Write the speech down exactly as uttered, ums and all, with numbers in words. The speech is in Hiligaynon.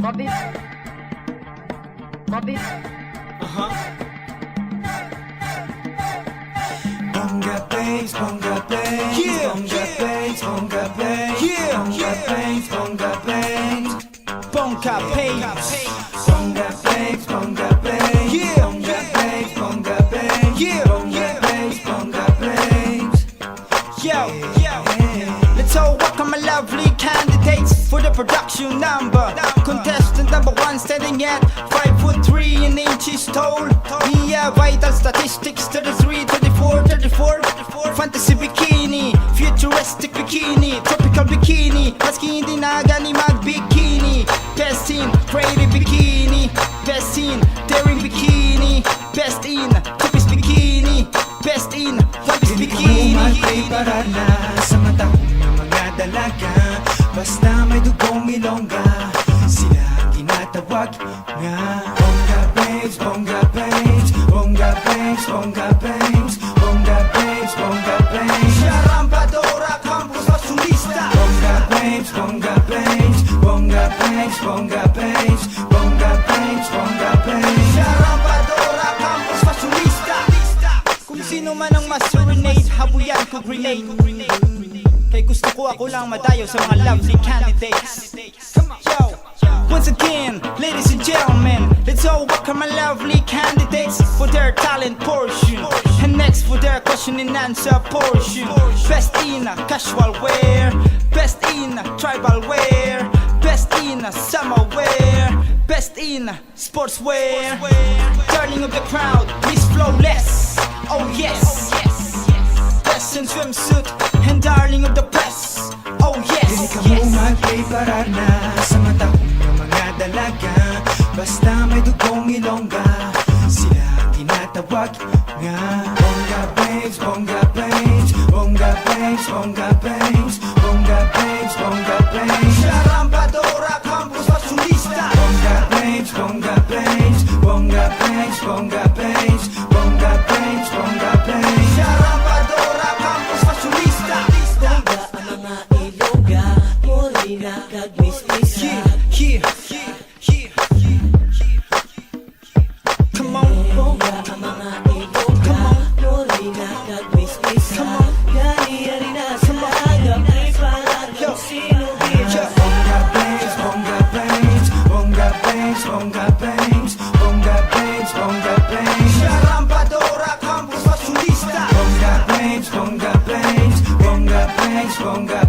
Bobby. Bobby. Bongga babes, bongga babes, Yeah, bongga yeah. babes, bongga babes, Yeah, bongga yeah. babes, bongga babes. Bongga babes. Bongga babes, bongga babes, Yeah, bongga yeah. babes, bongga babes, Yeah, bongga yeah. babes, bongga babes. Yo, yo. Let's all welcome my lovely candidates for the production number. Contestant number one standing at five foot three and inches tall. Niya vital statistics thirty-three, thirty-four, thirty-four. Fantasy bikini, futuristic bikini, tropical bikini. Maski hindi na gani mag-bikini. Best in creative bikini, best in daring bikini, best in two-piece bikini, best in one-piece Dili ka mo bikini. magpreparar na sa mata nga mga dalaga. Basta may dugong Ilongga, sila ang ginatawag nga bongga babes, bongga babes, bongga babes, bongga babes, bongga babes. Sharampadora, campus fashionista. Bongga babes, bongga babes, bongga babes, bongga babes, bongga babes, bongga babes. Sharampadora, campus fashionista. Kung sino man ang ma-serenade, habuyan ko grenade. Kay gusto ko ako lang madayo sa mga lovely candidates. Yo! Once again, ladies and gentlemen, let's all welcome our lovely candidates for their talent portion. And next for their question and answer portion. Best in casual wear, best in tribal wear, best in summer wear, best in sportswear. Darling of the crowd, Miss Flawless. Oh yes. Best in swimsuit and darling of the press. Oh yes. Dili ka mo magpreparar na sa mata nga mga dalaga. Basta may dugong Ilongga, sila ang ginatawag nga bongga babes, bongga babes, bongga babes, bongga babes, bongga babes, bongga babes. Sharampadora, campus fashionista. Bongga babes, bongga babes, bongga babes, bongga babes, bongga babes, bongga babes. Sharampadora, campus fashionista. Bongga ang mga Ilongga, morena kag mistisa. Yeah, yeah, yeah, yeah. Come on, Bongga ang mga Ilongga, morena kag mistisa. Gani ari na sila, gabay para kung sino gid. Bongga babes, bongga babes, bongga babes, bongga babes, bongga babes. Sharampadora, campus fashionista. Bongga babes, bongga babes, bongga babes, bongga